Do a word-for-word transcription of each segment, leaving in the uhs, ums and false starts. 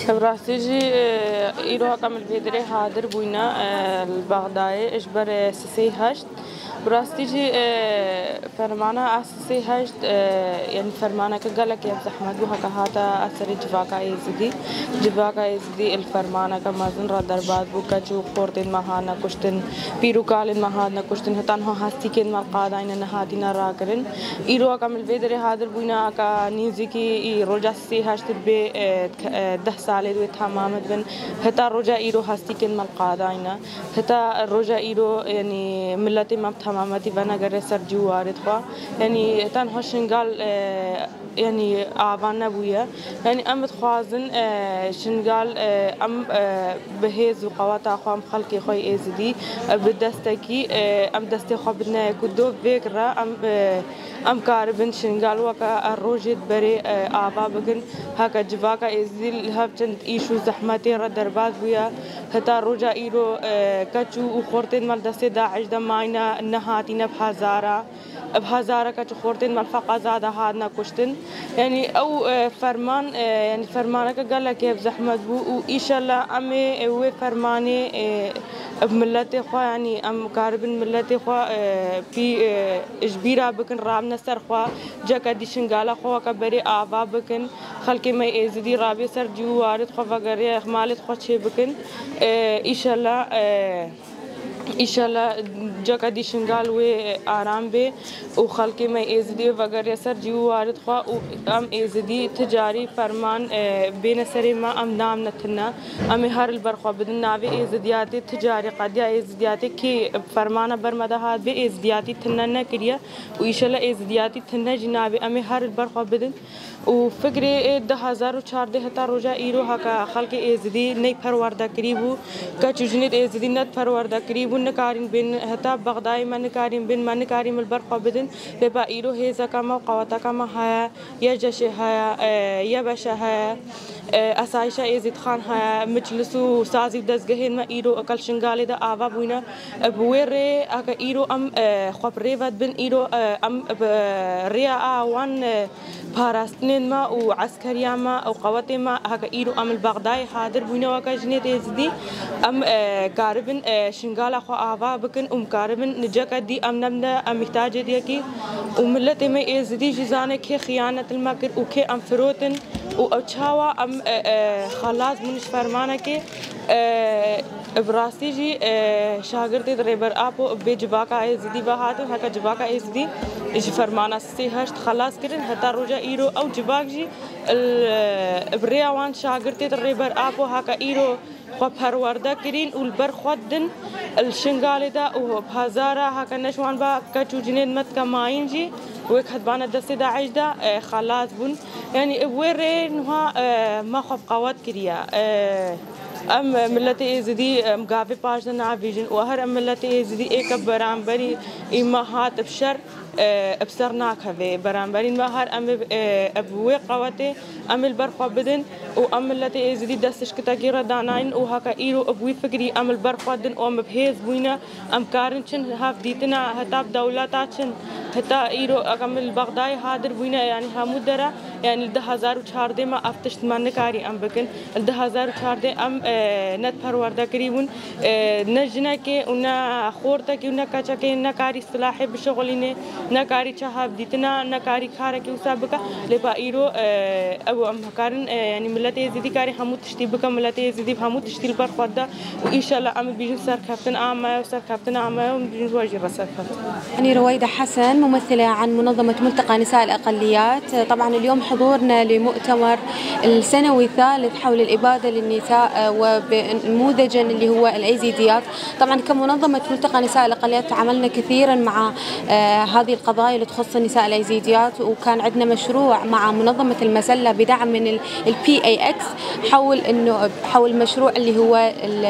Bi rastî jî, e, îro heka min li vê derê hadir bûyne, e, li Bexdayê ji ber, e, sisê heşt. Bi rastî jî, e, fermana a sisê heşt, e, yanî fermaneke gelekî ev zehmet bû, heke hate a serê civaka Êzidî. Civaka Êzidî li fermaneke mezin re derbas bû, keç û xortên me hatine kuştin, pîr û kalên me hatine kuştin, heta niha hestîkên me li qadayî ne, nehatîne rakirin. Îro heke min li vê derê hadir bûyne, heke nîzikî î roja sisê heşt dibê, e, ke-, e, deh salê wê temam dibin. Heta roja îro hestîkên me li qadayî ne. Heta roja îro, yanî miletê me bi temametî venegere ser cî û warê xwe. Yanî tenha Şingal, e, yanî ava nebûye. Yanî em dixwazin, e, Şingal, e, em, e, bi hêz û qeweta xwe em xelkê xwe yê Êzidî, e, bi destekî, e, em destê xwe bidine ku do vêk re em, e, em karibin Şingal weke, e, rojê di berê, e, ava bikin. Heke civaka Êzidî li hev çend îş û zehmetê re derbas bûye. Heta roja îro, e, keç û xortên me li destê DAIŞ de mayne, nehatîne bi hezara. Bi hezara keç û xortên me li Feqeza de hatine kuştin. Yanî ew, e, ferman, e, yanî fermaneke gelekê bi zehmet bû û îşellah em ê, e, wê fermanê, e, bi miletê xwe, yanî em karibin miletê xwe, e, pî, e, ji bîra bikin, rabine ser xwe, ceke dî Şingala xwe weke berê ava bikin. Xelkê me Êzidî rabiye ser cî û warê xwe vegeriye, malê xwe çê bikin. E, îşellah, e, Îşellah ceka dî Şingal wê aram bê û xelkê me Êzidî wê vegeriya ser cî û warê xwe û em Êzidî ti carî ferman, e, bêne serê me, em namne tune. Em ê her li ber xwe bidin navê Êzidiyatê, ti carî qediya Êzidiyatê kê fermana ber me de hat bê Êzidiyatî tune nekiriye û îşellah Êzidiyatî tune jî nabê. Em ê her li ber xwe bidin. Û fikrê ê du hezar û çardeh heta roja îro heke xelkê Êzidî ney perwerde kirî bû, keç û jinê Êzidî net perwerde kirî bû, nikarîn bên heta Bexdayê me nikarîn bên, me nikarîn li ber xwe bidin. Lê ba îro hêzeke me û qeweteke me heye, ye ceşê heye, e, ye beşe heye, e, esayişa Êzîdxan heye, miclis û sazî û dezgehên me îro ekel Şingalê de ava bûyne. E, bi wê rê heke îro em, e, xwe bi rê ve dibin, îro, e, em bi rêya a wan, e, parastinên me û eskeriya me û qewetê me heke îro em li Bexdayê hadir bûyne weke jinê Êzidî, em, e, karibin, e, Şingala xwe ava bikin û em karibin niceke dî em nebine, em mîhtacê diyekî û miletê me Êzidî jî zane kê xiyanet li me kir û kê em firotin û ew çawa em, e, e, xelas bûn ji fermanekê, e, Bi rastî jî, e, şagirtê di Rêber Apo bê civaka Êzidî ve hatin, heke civaka Êzidî ji fermana sê heşt xelas kirin, heta roja îro ew civak jî li, bi rêya wan şagirtê di Rêber Apo heke îro xwe perwerde kirîn û li ber xwe didin li Şingalê de û bi hezara heke ne ji wan ve keç û cinên me dike mayîn jî wê ketbane destê DAIŞ de, e, xelas bûn. Yanî bi wê rê niha, e, me xwe bi qewet kiriye. E, Em miletê Êzidî, em gavê paş de navêjin û her em miletê Êzidî ê ke beramberî î me hat bi şer, e, bi ser nakeve. Beramberîn me her em ê, e, bi wê qewetê em ê li ber xwe bidin û em miletê Êzidî dest tişkitekî re danayîn û heke îro bi wî fikrî em li ber xwe din û em bi hêz bûyne. Em karin çin hevdîtina heta bi dewleta çin, heta îro em li Bexdayê hadir bûyne, yanî hemû dere, yanî li du hezar û çardeh me ev tişt me nikarî em bikin. Li du hezar û çardeh em, e, ne perwerde kirî bûn, e, ne jinekê û ne xortekî û ne keçekê nekarî silahê bişixulîne, nekarî çi hevdîtina, nekarî karekî wisa bike. Lê pa îro, e, ew em karin, e, yanî miletê Êzidî karî hemû tiştî bike, miletê Êzidî bi hemû tiştî li ber xwe de û înşallah em bibîjin serkeftin a me ye û serkeftina me ye û em bibîjin ji we jî re serkeftin. أني رويدة حسن، ممثلة عن منظمة ملتقى نساء الأقليات. طبعًا اليوم حضورنا لمؤتمر السنوي الثالث حول الإبادة للنساء، آه، وبنموذجًا اللي هو الأيزيديات. طبعًا كمنظمة ملتقى نساء الأقليات تعاملنا كثيرًا مع، آه، هذه القضايا اللي تخص النساء الأيزيديات، وكان عندنا مشروع مع منظمة المسلة بدعم من ال، ال P A X حول إنه، حول مشروع اللي هو ال،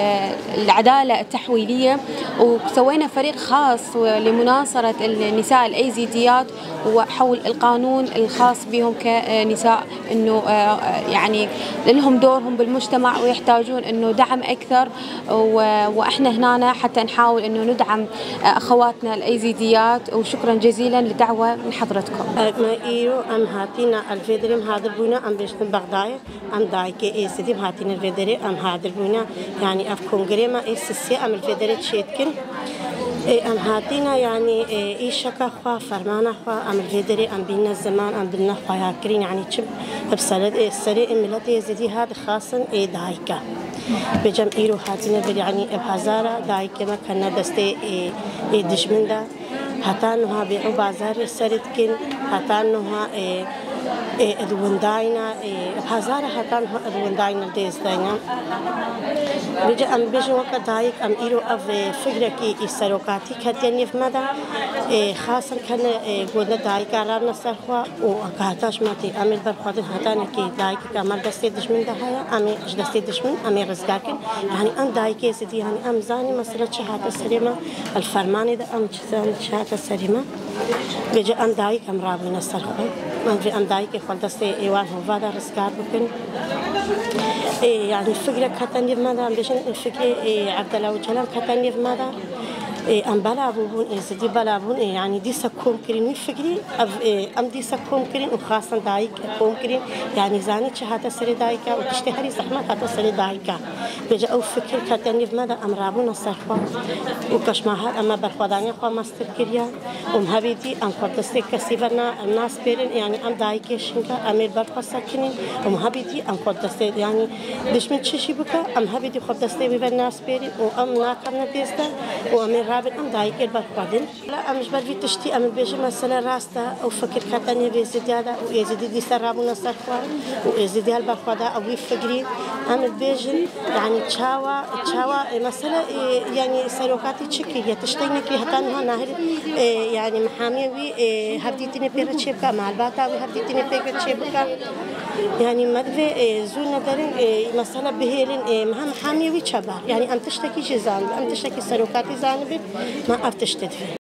العدالة التحويلية، وسوينا فريق خاص لمناصرة النساء الأيزيديات وحول القانون الخاص بهم كنساء، إنه، آه، يعني لهم دورهم بالمجتمع ويحتاجون إنه دعم أكثر، و، وإحنا هنا حتى نحاول إنه ندعم، آه، أخواتنا الأيزيديات. وشكرًا جزيلًا. جزيلا لدعوة من حضرتكم. Me îro em hatîne, li vê derê em hadir bûne, em bêjin Bexdayê, em dayikê Êzidî em hatîne vê derê, em hadir bûne. Yanî ev kongrê me ê sisê em li vê derê çêdikin. Ê, em hatîne, yanî, ê, îşeka xwe, fermana xwe, em li vê derê em bîne ziman, em bîne xweyakirin, yanî çi bi serê, ê, serê ê miletê Êzidî ha dixwasin ê dayika. Vêca em îro hatîne vê, yanî ev hezara dayikê me ketine destê ê, ê dijmin de. Heta niha bê ew bazarê serê dikin, heta niha, ê, ê, ed windayna, ê, hezara heta niha ed windayna dêzdayna. Vêca em bêjin weke dayik, em îro ev, ê, fikrekî î serokatî ketiye nêv me de, ê, xasin kene, ê, gotine dayika rabne ser xwe û heta ji me tê. Em ê li ber xwe din hetanekî dayikeke me li destê dijmin de heye, em ê ji destê dijmin em ê rizgar kin. Yanî em dayikê Êzidî, yanî em zanî mesela çi hate serê me, li fermanê de em çi zanî çi hate serê me. Vêca em dayik em rabûne ser xwe. Em vê em dayikê xwe li destê êwan hova de rizgar bikin. Ê, yanî fikrek hate nêv me de, em bêjin fikrê, ê, Evdela Ocalan hate nêv me de. Ê, em bela bûbûn, Êzidî bela bûn, ê, yanî dîsa kom kirîn wî fikrî, ev, ê, em dîsa kom kirîn û xasin dayik kom kirîn. Yanî zanî çi hate serê dayika û tiştê herî zehmet hate serê dayika. Vêca ew fikir kete nêv me de, em rabûne ser xwe û keşma her em me berxwedaniya xwe mestir kiriye. Û em hebî dî em xwe destê kesî ve na-, naspêrin, yanî em dayikê şinge, em ê li ber xwe sekinîn. Û em hebî dî em xwe destê, yanî dijmin çi jî bike, em hebî dî xwe destê wî ve naspêrin û em nakevne dêz de û em ê rabin em dayikê li ber xwe din. Em ji ber vî tiştî em bêjin mesele rast e, ew fikir kete nêv Êzidiya de û Êzidî dîsa rabûne ser xwe û Êzidiya li ber xwe de ew wî fikirî. Em bêjin, yanî çawa, çawa, e, mesele, e, yanî serokatî çi kiriye? Tiştek nekiriye heta niha nahêlin, e, yanî mihamiya wî, e, hevdîtinê pê re çêbike, malbata wî hevdîtinê pê re çêbike. Yanî me divê, e, zû nederin, e, mesele bihêlin, e, meha mihamiya wî çabar. Yanî em tiştekî jî zanibin, em tiştekî serokatî zanibin, me ev tiştê divê.